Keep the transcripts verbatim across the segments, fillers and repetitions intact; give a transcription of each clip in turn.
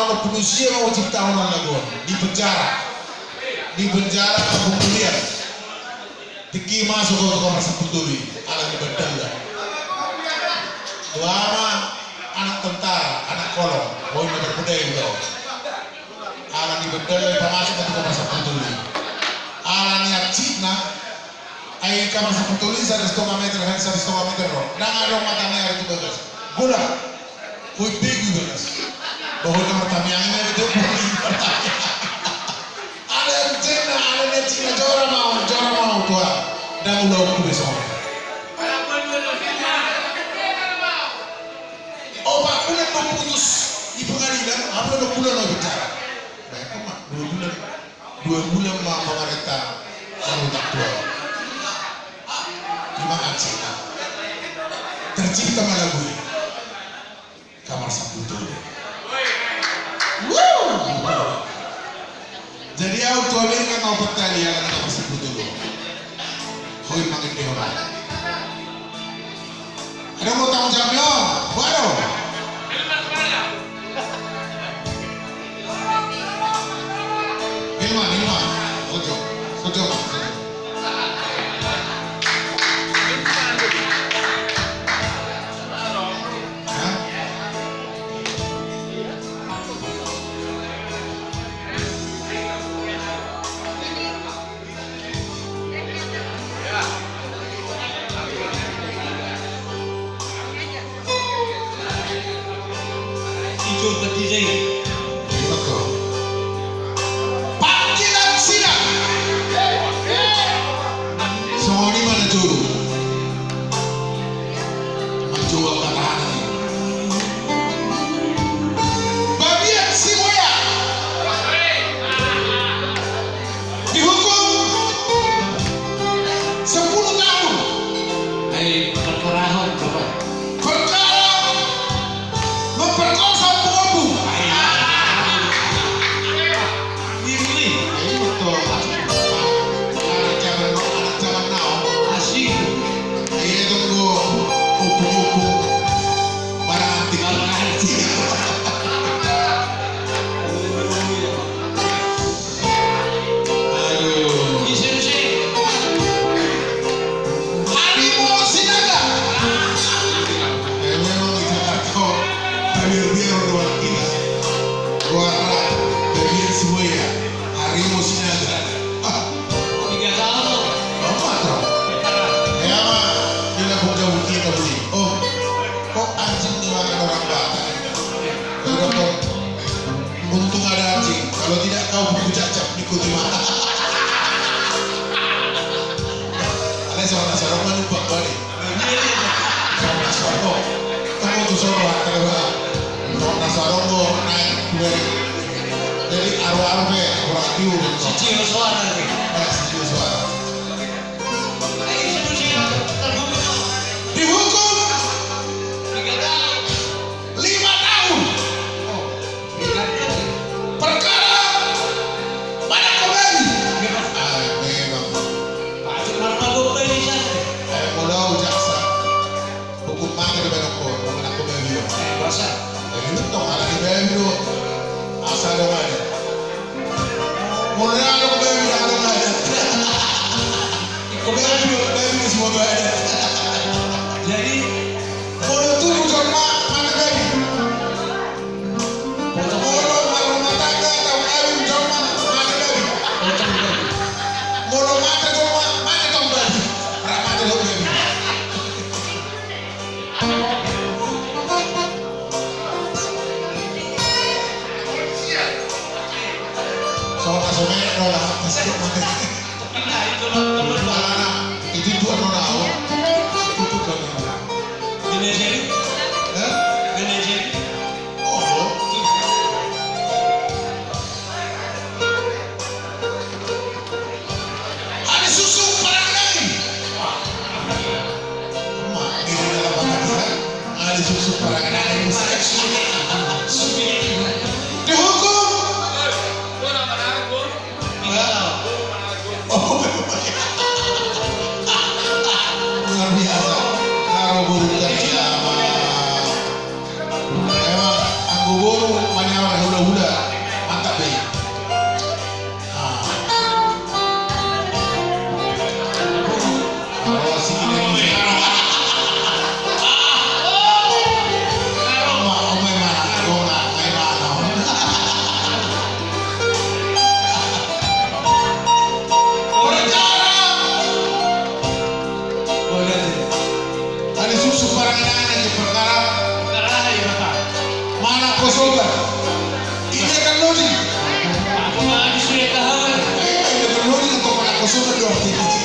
Pulusia ma huciptahon lagu on di penjara. Di penjara pembulian. Tingki masuk au tu kamar sampulu tolu i, ala ni bandalna. Tua ma anak tentara, anak kolong, boi na berpedai udah. Ala ni bandalna i pamasuk au tu kamar sampulu tolu i. Ala ni ancitna, ai kamar sampulu tolu i sada setengah meter, hanya sada setengah meter do. Ndang adong mata ni ari tu bagas. Gola. Hoi begu bagas. Bahwa kamar tamiang i ma betul. Ala ni ancitna, ala ni ancitna, jora ma au, jora ma au tua. Ndang ulaonku be songon i. Opat bulan do putus di pengadilan, hamu do bulan do bicara. Baik ma, dua bulan. Dua bulan ma pamarenta marutang tu au. Ima ancitna. Tercipta ma lagu i. Kamar sampulu tolu. Jadi au tu Amerika na opat kali ala ni kamar sampulu tolu. Hoi mangendehon au. Adong do tanggung jawab ni on. Boha do? Hilman, Hilman. Ojo, ojo, ojo. Hah? Jujur ke D J. Panggilan sidang. Songon i ma na jolo. Mancoba pertahanan. Babiat Sibuea dihukum sepuluh tahun. Ai, perkara apa? Perkara memperkosa ompung-ompung. Ini. Ini betul. Anak zaman, anak zaman now. Asik. Iya, tunggu. Ompung-ompung. Barang antik. Barang antik. Aduh. Ise, ise. Harimo Sinaga. Eh, memang di Jakarta, biar-biar orang kita. Gua, biar semua ya. Harimo Sinaga. Ah. Tiga tahun. Empat tahun. Empat tahun. Ya, Mak. Dia dah buka buku kita beli. Oh. Kok anjing dimakan orang Batak? Udah, kok. Untung ada anjing, kalau tidak kau buku cacat diikuti mah. Alai songon na so adong ma numpang bani. Songon na so adong. Temu tu sono, ah, temu, ah. Songon na so adong, gua naik, gue. Jadi, aru-aru, be, kurang diurut, no. Sijil suara, nih. Eh, sijil suara. Dihukum lima tahun. Perkara manangko babi. Ah, memang. Eh, molo au jaksa. Hukum mate do baen on, manangko babi on. Eh, ini tong ala ni babi do. Asa adong adat. Molo adong babi, adong adat. Babi do, babi do siboto adat. Jadi, molo tubu jolma, mate babi. Molo marrumah tangga, tau kawin jolma, mate babi. Molo mate jolma, mate tong babi. Ra mate do babi. Songon na so menek do lah, pasti mate. Alana, itu tuan nona au. Itu tuan nona. Manajer? Hah? Manajer? Oh. Ada susu parangin. Wah. Mak, ini dalam banget ya. Ada susu parangin. Dihukum. Luar biasa. Karo boru tadi, ya, Mak. Emang anggo boru manyamar hula-hula, Sumparangan na di perkara. Perkara na di mata. Mana kosoban? Ide kan lodi. Aku nggak habis lihat tahapan. Eh, ide kan lodi untuk mana kosoban dua titik.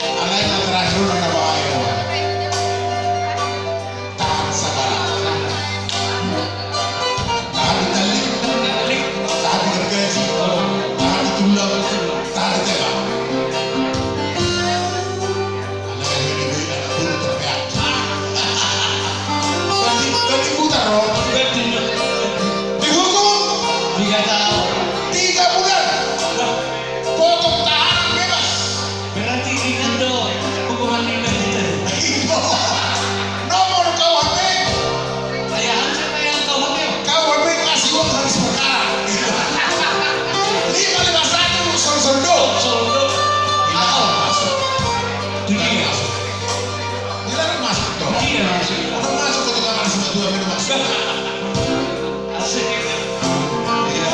Alai na terakhir na bahaya. Tahan sagala. Tahan di tali. Tahan di gergaji. Tahan di tulang. Tahan di tebak. Anak ini, ini anak guru terpeak. Berarti, berarti putar, Ron. Dihukum. Tiga tahun. Tiga bulan. Wah. Potong tahanan bebas. Berarti ringan do hukuman ni Mbak Rita. Nomor K U H P. Kayak Hansen, kayak K U H P. K U H P kasih uang habis perkara. Lima lima satu, solo solo do. Solo do. Atau masuk. Itu dia. Dilarang masuk, toh? Iya, masuk. Orang masuk ke tukang nasi dua minum masuk. Asik. Iya.